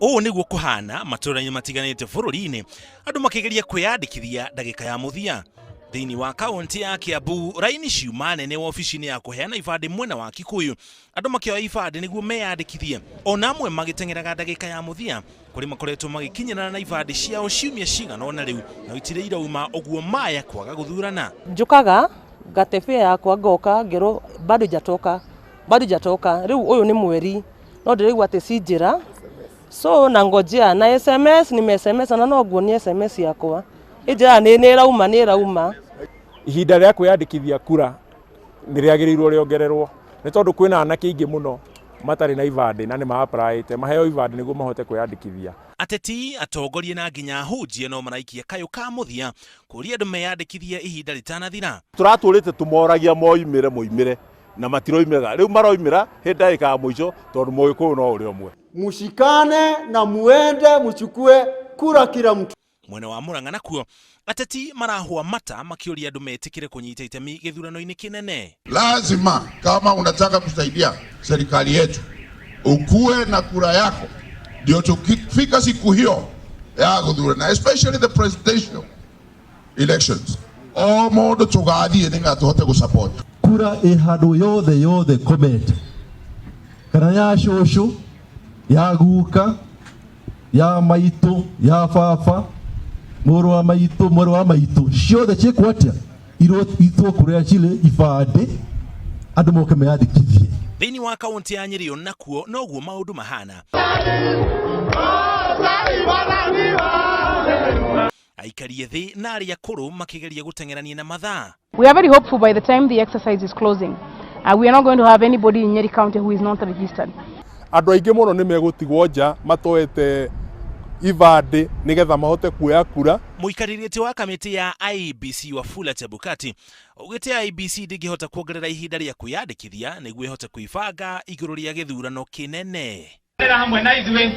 Ũũ nĩguo kũhana matũũra-inĩ matiganĩte bũrũri-inĩ, andũ makĩgeria kwĩyandĩkithia ndagĩka ya mũthia. Thĩinĩ wa kaũntĩ ya Kiambu, raini ciuma nene wabici-inĩ ya kũheana ibandĩ mwena wa Kikuyu, andũ makĩoya ibandĩ nĩguo meyandĩkithie, ona amwe magĩteng'eraga ndagĩka ya mũthia. Kũrĩ makoretwo magĩkinyĩrana na ibandĩ ciao ciumia cigana ũna rĩu, no itirĩ irauma ũguo maya kwaga gũthurana. Njũkaga ngate fare yakwa ngoka ngerwo bado ijatoka, bado ijatoka, rĩu ũyũ nĩ mweri no ndĩraigua atĩ ci njĩra, so na ngojea na SMS nime SMS na no nguonie SMS yakwa ĩnjĩraga nĩ ĩrauma nĩ ĩrauma. Ihinda rĩa kwĩyandĩkithia kura nĩ rĩagĩrĩirwo rĩongererwo nĩ tondũ kwĩna anake aingĩ mũno matarĩ na ibandĩ na nĩ ma apply maheo ibandĩ nĩguo mahote kwĩyandĩkithia. Ateti, atongoria na nginya ahunjia no maraikia kayũ ka mũthia kũria andũ meyandĩkithie ihinda rĩtanathira. Tũratũrĩte tũmoragia moimĩre moimĩre na matiroimĩra, rĩu maroimĩra hĩndĩ ndagĩka ya mũico tondũ mũgĩkũyũ no ũrĩa ũmwe. Mushikane na muende muchukue kura kila mtu. Mwena wa Murang'a nakuo ateti marahũa mata makĩũria andũ metĩkĩre kũnyita itemi gĩthurano-inĩ kĩnene. Lazima kama unataka kusaidia serikali yetu ukuwe na kura yako, ndio tukifika siku hiyo ya guthurana, especially the presidential elections, o mundu tugathie ninga tuhote gusupport kura ĩ handũ yothe yothe komete kana ya cũcũ, ya guka, ya maitũ, ya baba, mũrũ wa maitũ, mwarĩ wa maitũ, ciothe ciĩkwo atĩa itwo kũrĩa cirĩ ibandĩ andũ moke meyandĩkithie. Thĩinĩ wa kaũntĩ ya Nyĩrĩ onakuo noguo maũndũ mahana. Aikari ethĩ na arĩa akũrũ makĩgeria gũteng'erania na mathaa. We are very hopeful by the time the exercise is closing. We are not going to have anybody in Nyeri County who is not registered. Andũ aingĩ mũno nĩ megũtigwo nja matoete ibandĩ nĩgetha mahote kuoya kura. Mũikarĩri wa kamĩtĩ ya IEBC Wafula Chebukati augĩte IEBC ndĩngĩhota kuongerera ihinda rĩa kwĩyandĩkithia nĩguo ĩhote kwĩbanga igũrũ rĩa gĩthurano kĩnene. Hamwe na ithuĩ.